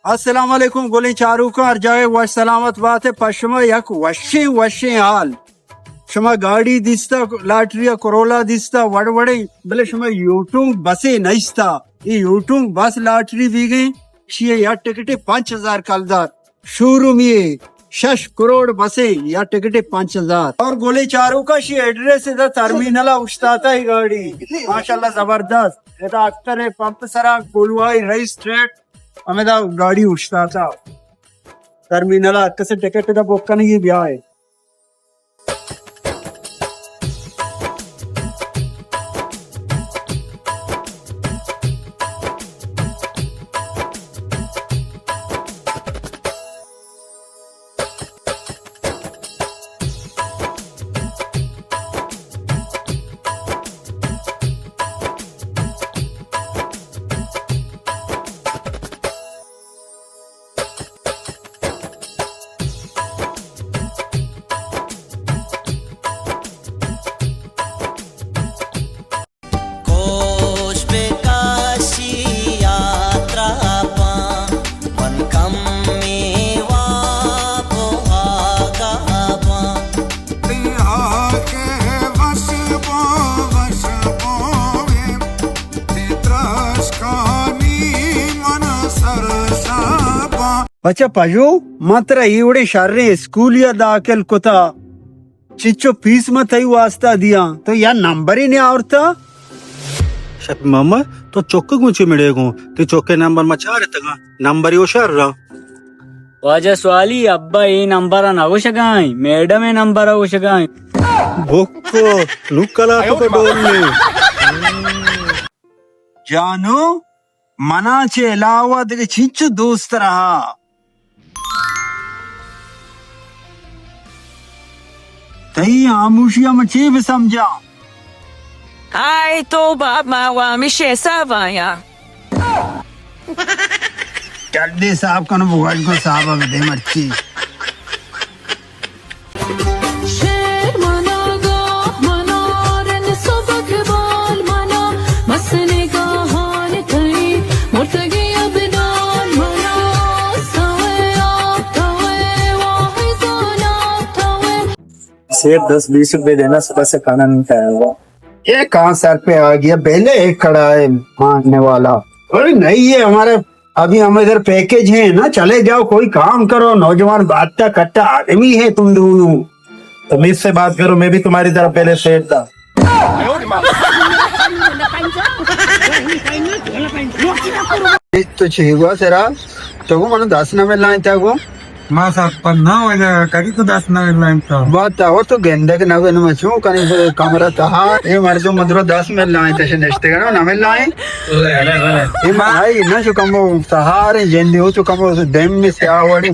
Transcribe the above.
السلام علیکم گلیں چاروکاں، ہر جاگہ وش سلامت بات ئے۔ پہ شما یک وشیں وشیں حال۔ شما گاڑی دیستا، لاٹری ءَ کرولا دیستا، وڑ وڑیں، بلے شما یوٹونگ بسے نیستا۔ اے یوٹونگ بس لاٹری بیگیں، شی ءِ یک ٹکٹے پنچ ہزار کلدار۔ شورومی ءِ شش کروڑ بسے، یک ٹکٹے پنچ ہزار۔ اور گلیں چاروکاں، شی ایڈریس ادا ترمینل ءَ اوشتاتا اے گاڑی۔ ماشاءاللہ زبردست۔ ادا اختر ءِ پمپ سرا کولوائی رئیس ٹریڈ ہمدا گاڑی اوشتاتا۔ ترمینل ءَ کسے ٹکٹ ادا بک کنگی بیائے۔ کوش بکشی یاترا باں، من کمی واب و آگاہاں۔ تئی ہاکے وش بو، وش بویں، تئی ترشکانی من سرشاں باں۔ بچہ پژو، من ترا اے وڑیں شریں اسکولے ءَ داخل کتا، چچو پیس من تئی واسطہ دیاں، تو یا نمبرے نہ آورتا؟ شپی ماما، تو چک گوں چے مڑے گوں؟ تئی چک ءِ نمبر ما چارتگاں، نمبرے و شر را۔ واجہ سوالی، ابا اے نمبر ءَ نہ گوشگائیں، میڈم ءِ نمبر ءَ گوشگائیں۔ بکو، نو کلا تو کا ڈول نے۔ جانو، منا چہ علاوہ دگہ چنچو دوست رہا؟ تئی ہاموشی ءَ من چے بہ سمجھاں؟ ہائے توبہ، ما و ہمیش حساب آیاں۔ ڈڈے صاحب کنو بگوش گو صاحب ءَ بدے مرچی۔ شیر منا گاہ منا رند سبک بال منا، مست نگاہان تئی مرتگی ابدان منا، توئے آپ توئے واحد و ناب توئے۔ سیب دس بیس روپے دینا، صبح سے کھانا نہیں کھایا ہوا۔ یہ کہاں سر پہ آ گیا، پہلے ایک کھڑا ہے مانگنے والا۔ ارے نہیں، یہ ہمارے ابھی ہم ادھر پیکج ہیں نا، چلے جاؤ کوئی کام کرو، نوجوان بھاگتا کٹا آدمی ہے تم دونوں۔ تمیز سے بات کرو، میں بھی تمہاری طرح پہلے سیٹ تھا۔ تو چھ ہوا سرا، تو کو من دس نہ ملائیں تا کو۔ ما سر پر نہ ہو جائے، کدی تو دس نہ ملائیں تا۔ بات تو تو گندگ نہ بن مچوں کنی کمرہ تہا، اے مردم مدرو دس ملائیں تا نشتے گنو نہ ملائیں۔ اے مائی نہ چو کمو سہارے جندی ہو چو کمو دم میں سیاہ وڑی۔